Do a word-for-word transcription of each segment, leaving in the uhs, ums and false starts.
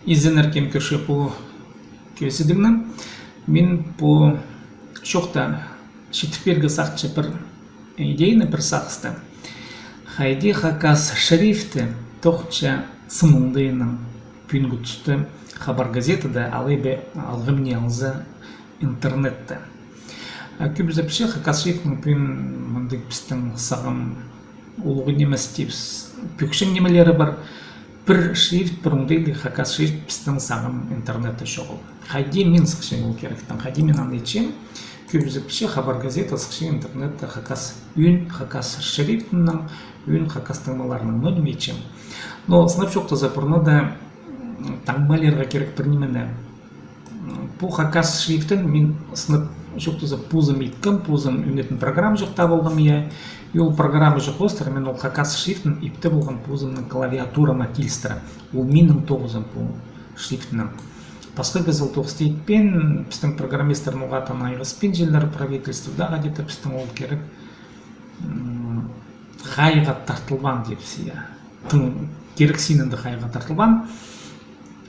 Изеннер, кем кӧрче пу кӧзідігні. Мин пу чоохта читірерге сағынчам пір идеяны, пір сағысты. Хайди хакас шрифті тоғынча сын оңдайынаң пӱӱнгі туста Хабар газетада, алай ба алғым ниме алза интернетте. А кӧбізі пілче, хакас шрифтінің пӱӱн мындағ пістің сағам улуғ нимес тіпчебіс, пӧкчең нимелері пар. Пір шрифт, пір оңдайлығ хакас шрифт пістің сағам интернетте чоғыл. Хайди мин сыхчам ол киректең, хайди мин аны итчем? Кӧбізі пілче, Хабар газета сыхча интернетте хакас ӱн, хакас шрифтінең, ӱн хакас таңмаларынаң. Но ниме итчем? Но сынап чоохтаза, пурнада, м, таңмалирға кирек пір нимені. Пу хакас шрифтін мин, сынап чоохтаза, позым иткем, позым ӱнетін программа чох таап алғам, я. И ол программа чох хоостыра мин ол хакас шрифтін ипти полғам позымның клавиатурама килістіре. Ол минің тоғызым пу шрифтінең. Пасха кізі ол тоғысты итпеен, пістің программистер ноға-да айғаспинчалар, правительствода где-то пістің ол кирек, м, хайға тартылбаан тіпчебіс, я. Тың кирек синінде хайға тартылбаан.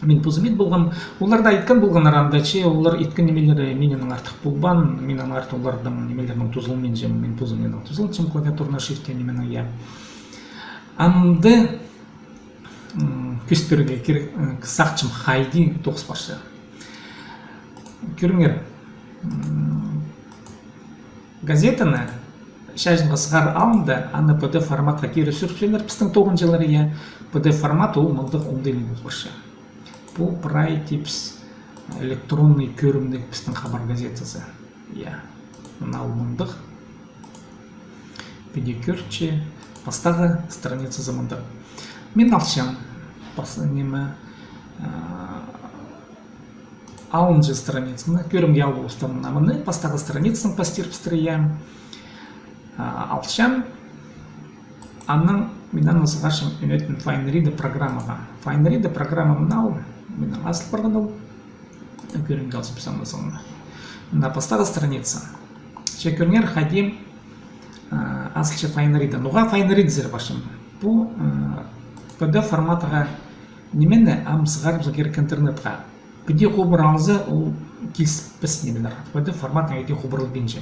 Мин позым ит полғам. Олар даа иткен полғаннар анда, че олар иткен нимелері миннең артых полбаан, миннең артых оларның нимелерінең тузаланминчам, мин позымның тузаланчам клавиатурный шрифтінең нименең, я. Амды, м, кӧзіт пирерге кирек, м, сағынчам, хайди тоғыс парча. Кӧріңер, м, газетаны чачынға сығар алнында аны П Д Ф форматха кире сӱріпчелер пістің тоғынҷылар, я. П Д Ф формат ол мындағ оңдайлығ пол парча. Пу прай тіпчебіс электронный кӧрімніг пістің Хабар газетазы. Я. Мына ол мындағ. Піди кӧрче, пастағы страницазы мындағ. Мин алчам пас-, ниме, а, алынҷа страницаны, кӧрімге алып устам, мына мыны, пастағы страницаны пастирыбыстыр, я. А, алчам, анаң мин аны сығарчам ӱнетін Файн Ридер программаға. Файн Ридер программа мынау, минің азыл парған ол. Кӧрімге алчам піс аны соонда. Мына пастағы страница. Че кӧріңер, хайди, а, азылча Файн Ридер. Ноға Файн Ридер парчам? Пу, а, П Д Ф форматха нимені ам сығарыбызарға кирек интернетке. Піди хубар алза, ол киліспес нимелер. П Д Ф форматнаң піди хубар албинча.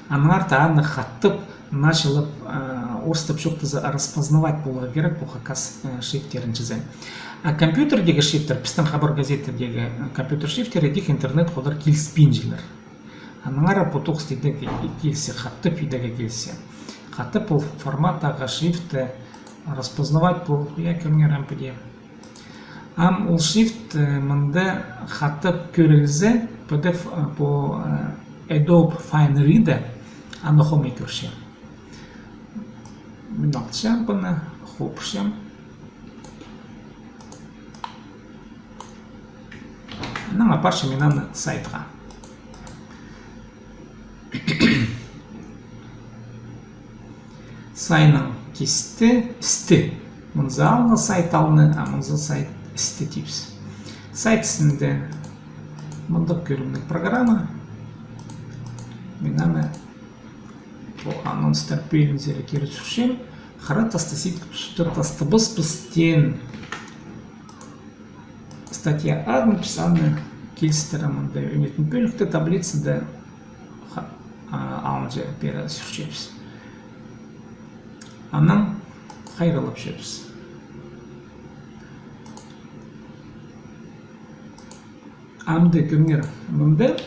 Аннаңар даа аны хатап, началап, а, орыстап чоохтаза, распознавать поларға кирек пу хакас, а, шрифттерін чізе. А компьютердегі шрифттер, пістің Хабар газетадегі, а, компьютер шрифттерге идӧк интернет ходар киліспинчелер. Аннаңар пу тоғыс идӧк килісче, хатап идӧк килісче. Хатап ол форматтағы шрифтті распознавать пол, я, кӧріңер ам піди. Ам ол шрифт, э, мында хатап кӧрілзе, П Д Ф, э, пу, э, Adobe Fine Reader аны хомай кӧрче. Мин алчам пыны, хопчам. Анаң апарчам мин аны сайтха. Сайтның кисті, істі. Мынзы алны, сайт алны, а мынзы сайт істі тіпчебіс. Сайт істінде мындағ кӧрімніг программа. Мин аны пу анонстар пӧлиинзер кире сӱрчем. Хара тастас иткі туста тастабаспыс теен статья адын піс аны килістірем мында ӱнетін пӧлікте, таблицада ха-, а, алынҷа пеер сӱрчебіс. Анаң хайраллапчабыс. Амды кӧріңер, мында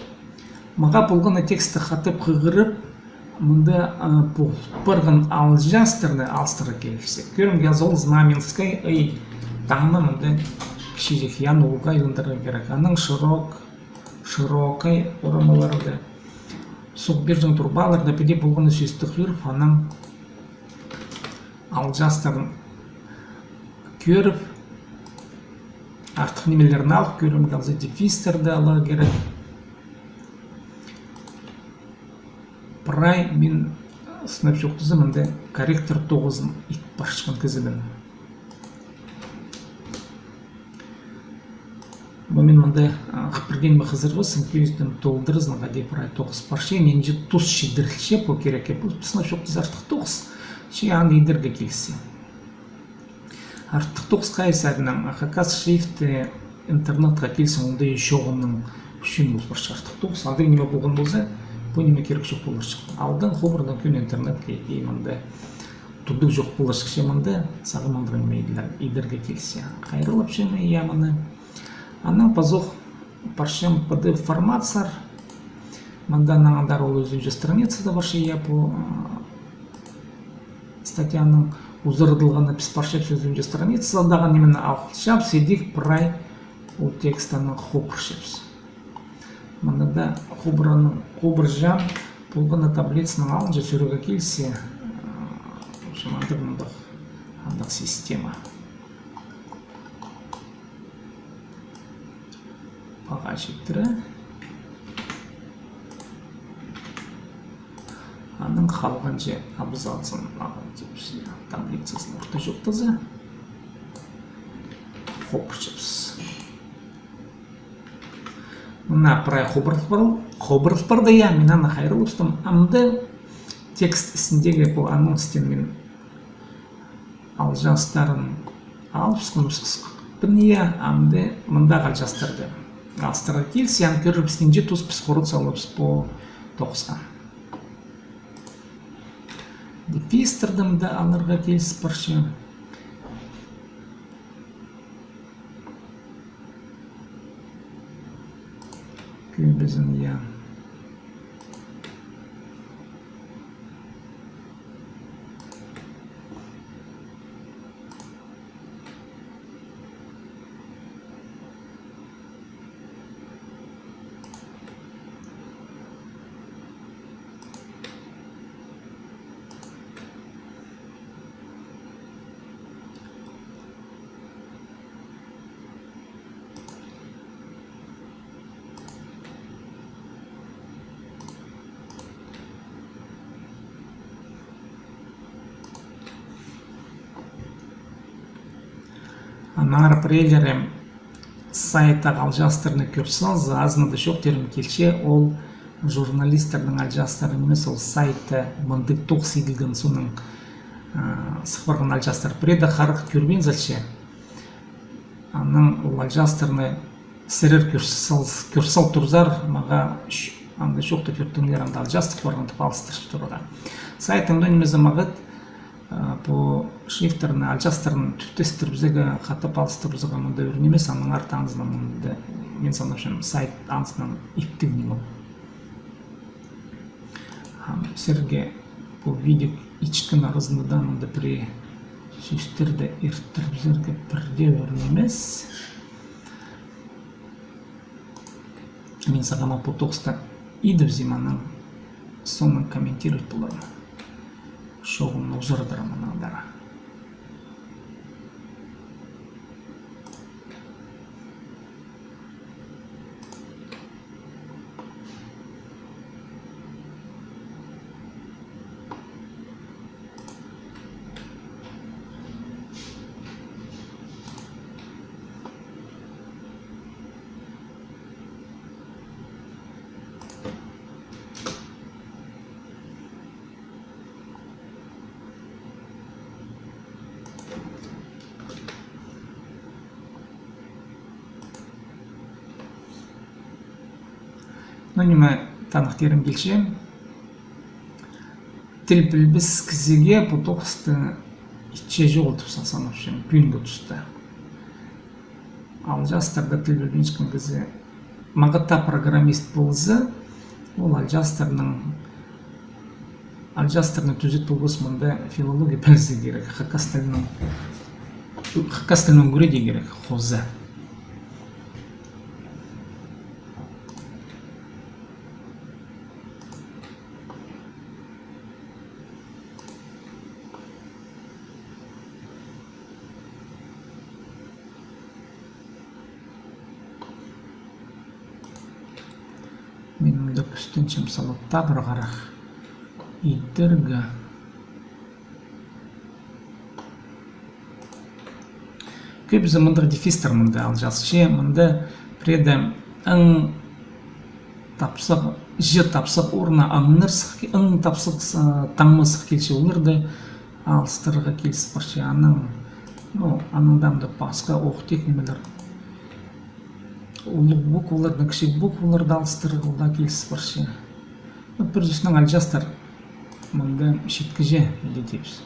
мағаа полған на тексті хатап хығырып, мында, а, пу парған алҷаастарны алыстыра киліссе. Кӧрімге азыл Знаменскай, ай, таңны мында кічіҷек Ян улуғ айландырарға кирек. Анаң Широк, Широкай орамаларда. Суғ пирҷең турбаларда піди полған на сӧсті хығырып, анаң алҷаастарын кӧріп, артых нимелерін алып, кӧрімге алза, дефистерді аларға кирек. Прай мин сынап чоохтаза, мында корректор тоғызын ит парчатхан кізібін. Бу мин мында, а, хапардаң ма хызырбассым, кӧзідім толдыразын, хайди прай тоғыс парча, нинҷе тус чідірілче, пу кирекке, пу, сынап чоохтаза, артых тоғыс. Че аны идерге киліссе. Артых тоғыс хайзы, а, хакас шрифті интернетке килзең, онда и чоғынның ӱчӱн ол пір чартых тоғыс. Андағ ниме полған полза, пу ниме кирек чох поларҷых. Алдан хобырдан кӧні интернетке и мында тудығ чох поларҷых, че мында сағам андағ ниме идерге килзе. Хайраллапчам, я, мыны. Анаң пазох парчам П Д Ф форматсар. Мында анаң андар ол ӱзінҷі страницада парча, я, пу, а, статьяның узарадылғаны. Піс парчабыс ӱзінҷі страницадағы нимені алчабыс, идӧк прай ол текстті анаң хобырчабыс. Мында даа хобыраны, хобырҷаң полған на таблицаның алнынҷа сӱрее килзе, а, в общем, андағ мындағ, андағ система. Паға читіре. Аның халғанҷы абзацын, а, типче, таблицазын орта чоохтаза, хобырчабыс. Мына прай хобырыл пар-, хобырыл парды, я, мин аны хайраллапчам. Амды текст істіндегі пу анонстаң мин алҷастарын алыбысхан, ысхабысхан, я, амды мындағы алҷастарды алыстырарға килзе, я, кӧрербіс, нинҷе тус піс хорат салыбыс пу тоғысха. Дефистарны даа аларға киліс парча. Кӧбізін, я. Аннаңар пірелері сайтта алҷастарны кӧр салза, азынада чоохтирым килче, ол журналистернің алҷастары нимес, ол сайтта мындағ тоғыс иділген, соонаң, а, сых парған алҷастар. Пірееде харах кӧрбин салча. Анаң ол алҷастарны сірер кӧр сал-, кӧр сал турзар, мағаа ш-, анда чоохтап пиртіңер, анда алҷастар парған тіп алыстырып турарға. Сайттың даа нимезі мағат, а, пу шрифттерні, алҷастарын тӱптестірібізерге, хатап алыстырыбызарға мында ӱр нимес, аннаңар таңызынаң мында, мин санапчам, сайт анзынаң иптіг ниме. Ам сірерге пу видео итчеткен аразында даа мында пірее сӧстерні иртірібізерге пір дее ӱр нимес. Мин сағам пу тоғысты идібізем, анаң соонаң комментировать поларым. Чоғын узарадырым анаң даа. Ну, ниме таныхтирым килче. Тіл пілбес кізіге пу тоғысты итче чоғыл тіп санапчам пӱӱнгі туста. Алҷастарда тіл пілбинчеткен кізі, мағат таа программист полза, ол алҷастарның, алҷастарны тӱзет полбас, мында филология пілзе кирек, хакас тілінең, хакас тілінең ӱгредерге кирек хоза. Мин мында кӱстенчем салыптығ пір харах идерге. Кӧбізі мындағ дефистер мында алҷасча, мында пірееде ң тапсағ, ж тапсағ орнына аңнар сых ки-, ң тапсағ, а, таңма сых килче, оларны алыстырарға киліс парча. Анаң, ну, анаң даа мында пасха ох тек нимелер. Улуғ букваларны, кічіг букваларды алыстырарға ол даа киліс парча. Ну, пір сӧснең, алҷаастар мында читкіҷе, иди тибіс.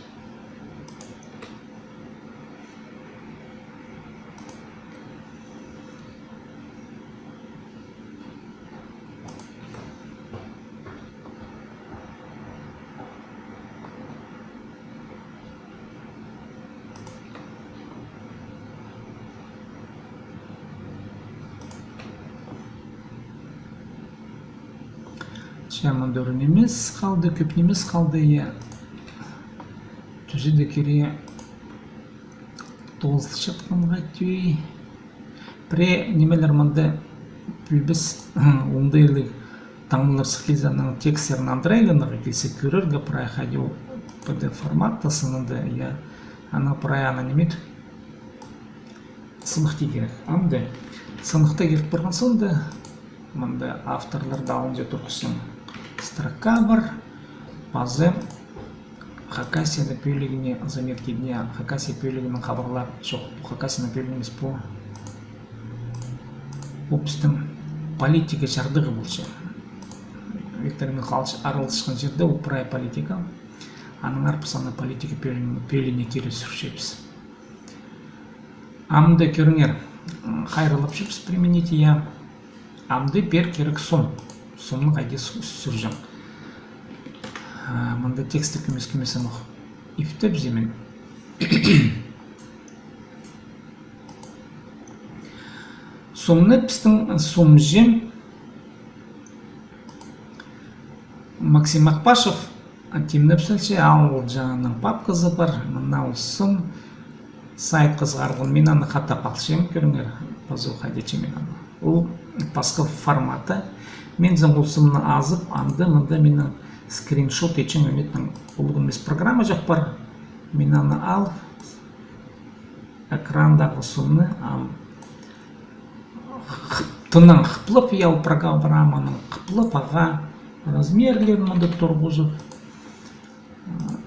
Че, мында ӱр нимес халды, кӧп нимес халды, я. Тӱзі дее кире тоозылчатханға тӧӧй. Пірее нимелер мында пілбес, оңдайлығ таңмалар сых килзе, анаң тексттерін андыра айланарға килзе, кӧрерге прай хайди ол П Д Ф форматта сынында, я, ана прай ана ниме сыныхти кирек. Амды сыныхта кирек парған соонда, мында авторларны алынҷа турғысчам. Строка пар, пазы Хакасияны пӧлігіне, заметки дня, Хакасия пӧлігінің хабарлар, чох, пу Хакасияның пӧлігі нимес, пу, пу пістің политика чардығы полча. Виктор Михайлович араласчатхан чирде ол прай политика. Аннаңар піс аны политика пӧлі-, пӧлиине кире сӱрчебіс. Амды кӧріңер, м, хайраллапчабыс применить, я. Амды пеер кирек сом. Сомны хайди сӱ-, сӱрҷең. А, мында тексті кӧмес-кӧмес ох иптебізем мин. Сомны пістің сомҷы Максим Акпашев, а, тимнеп салча, алҷаанның папказы пар, мына ол сом сайтха сығарылған, мин аны хатап алчам, кӧріңер, пазох хайди тим мин аны. Ол пасха форматы. Мин соонаң ол сомны азып, анда, мында минің скриншот итчең ӱнетін улуғ нимес программаҷах пар. Мин аны алып, экрандағы сомны, ам, х-, тынаң хыплап, я, ол программанаң хыплап, ағаа размерлерін мында турғызып,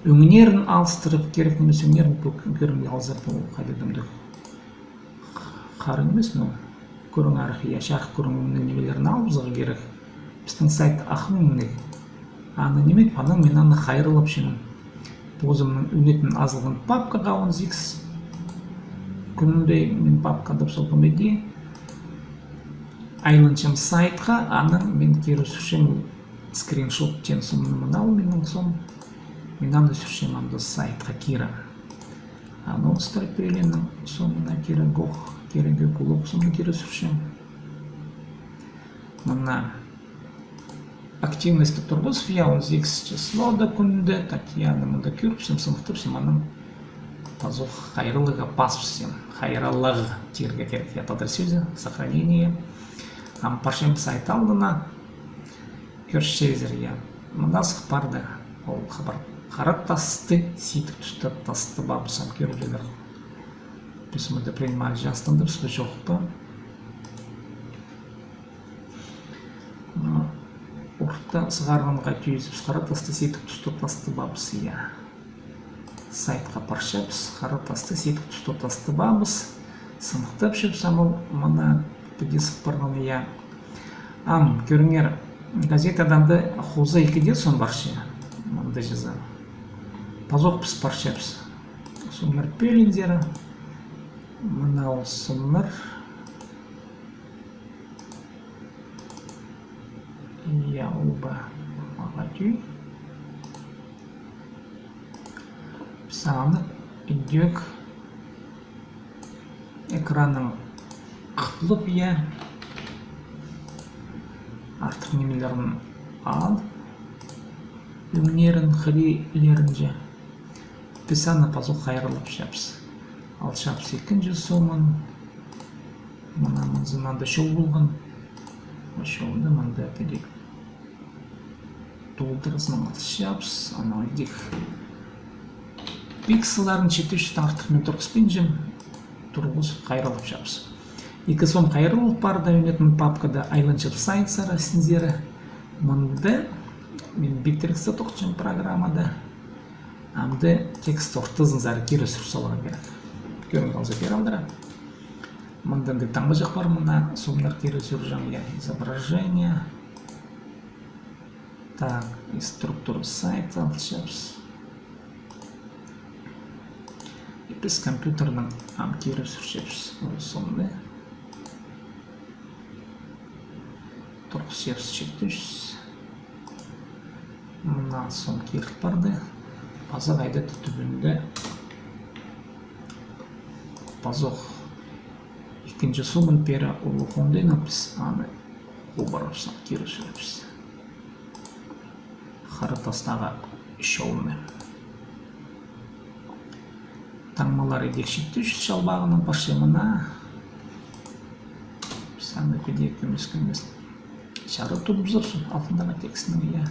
ӧңнерін алыстырып, кирек нимес ӧңнерін кӧ-, кӧрімге алза, пу хайдағ-да харын нимес, но кӧрің арах, я, чарых кӧрің ӧңніг нимелерін алыбызарға кирек. Пістің сайт ах ӧңніг. Аны ниме, анаң мин аны хайраллапчам. Позымның ӱнетін азылған папкаға он сигіс кӱнде мин папка адап салғам иди. Айланчам сайтха, анаң мин кире сӱрчем скриншот теен сомны, мына ол минің сом. Мин аны сӱрчем анда сайтха кире. Анонстар пӧлиинің сомына кирек ох, кирек ӧк, улуғ сомны кире сӱрчем. Мына активность турғыс, я, он сигіс числода кӱнде, Татьяна, мында кӧріпсем, сыныхтапсам, анаң пазох хайраллығға паспысчам, хайраллығ тирге кирек, я, тадар сӧзі, сохранение. Ам парчам сайт алдына, кӧрчезер, я. Мында сых парды, ол хабар. Хара тасты сидік туста тастап абызам, кӧріп чӧрер. Піс мында принимать алҷаастандыбыс па, чох па? М, орта сығарғанға тӧзібіс, хара тасты сидік туста тастап абыс, я. Сайтха парчабыс, хара тасты сидік туста тастап абыс, сыныхтапчабыс, ам ол мына піди сых парған, я. Ам, кӧріңер, газетада анда хоза ікі дее сом парча, мында чаза. Пазох піс парчабыс. Сомнар пӧлиинзер. Мына ол сомнар. Я, ол ба, мағаа тӧӧй. Піс аны идӧк экраннаң хыплап, я, артых нимелерін ал, ӧңнерін, хырийлерін че. Піс аны пазох хайраллапчабыс. Алчабыс ікінҷі сомын. Мына мынзын анда чол полған. Ол чолды мында піди толдыразынаң алчабыс. Анаң идӧк пикселлерін читі чӱстең артых мин турғыспинчам, турғызып хайраллапчабыс. Ікі сом хайраллап парды, ӱнетін папкада айланчабыс сайт сари синзер. Мында мин Битриксте тоғынчам программада. Амды текст ортызын сари кире сӱр саларға кирек. Кӧрің алза пеер алдыра. Мында андағ таңмаҷах пар, мына сомнар кире сӱрҷең, я, изображение. Так, и структура сайта алчабыс. И піс компьютернең ам кире сӱрчебіс ол сомны. Турғысчабыс читіс. Мына сом киріл парды. Пазох хайда-да тӱбінде. Пазох ікінҷі сомын пеер улуғ оңдайнаң піс аны хубарыбыс, кире сӱрербіс. Хара тастағы чолны. Таңмалар идӧк читіс чалбағынаң парча мына. Піс аны піди кӧмес-кӧмес чарыт турыбызарбыс алтындағы текстнең, я.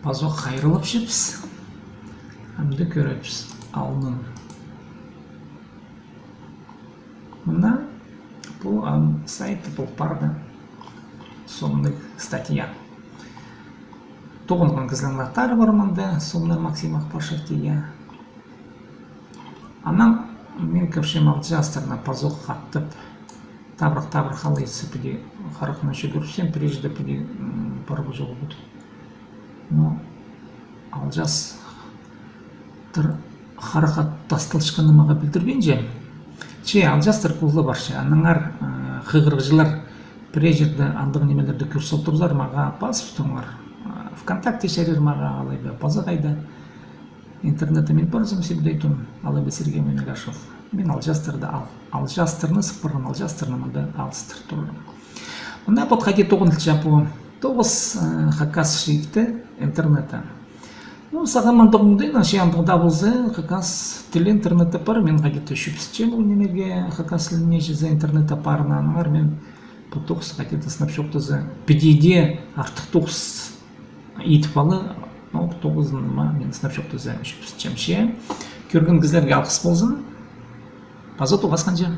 Пазох хайраллапчабыс. Амды кӧрербіс алнын. Мына пу ам сайты пол парды. Сомнығ статья. Тоғынған кізілернің аттары пар мында, сомнығ Максим Ахпашев тее. Анаң мин кӧрчем алҷаастарны пазох хатап, табырах-табырах алай итсе піди, харахнаң чӱгӱрчем, пірее чирде піди, м, парып чоғыл пот. Но алҷаастар харахха тасталчатханын мағаа пілдірбинче. Че алҷаастар кулла парча, аннаңар, э, хығырығҷылар пірее чирде андағ нимелерні кӧр сал турзар, мағаа пазып турыңар. Э, ВКонтакте чарир мағаа, алай ба паза хайда. Интернетте мин парзам, сибдейтім, алай ба Сергей Мунегашев. Мин алҷаастарны ал-, алҷаастарны, сых парған алҷаастарны мында алыстыр турарым. Мына подходи тоғынылча пу тоғыс, э, хакас шрифті интернетте. Ну, сағам андағ оңдайнаң, че андағ даа полза, хакас тілі интернетте пар, мин хайди-да чӧпсітчем ол нимеге, хакас тіліне чізе интернетте парны, аннаңар мин пу тоғыс хайди-да сынап чоохтаза, піди дее артых тоғыс идіп ала, ну, тоғызын ма, мин сынап чоохтаза, чӧпсітчем че. Кӧрген кізілерге алғыс ползын. Паза тоғасханҷа.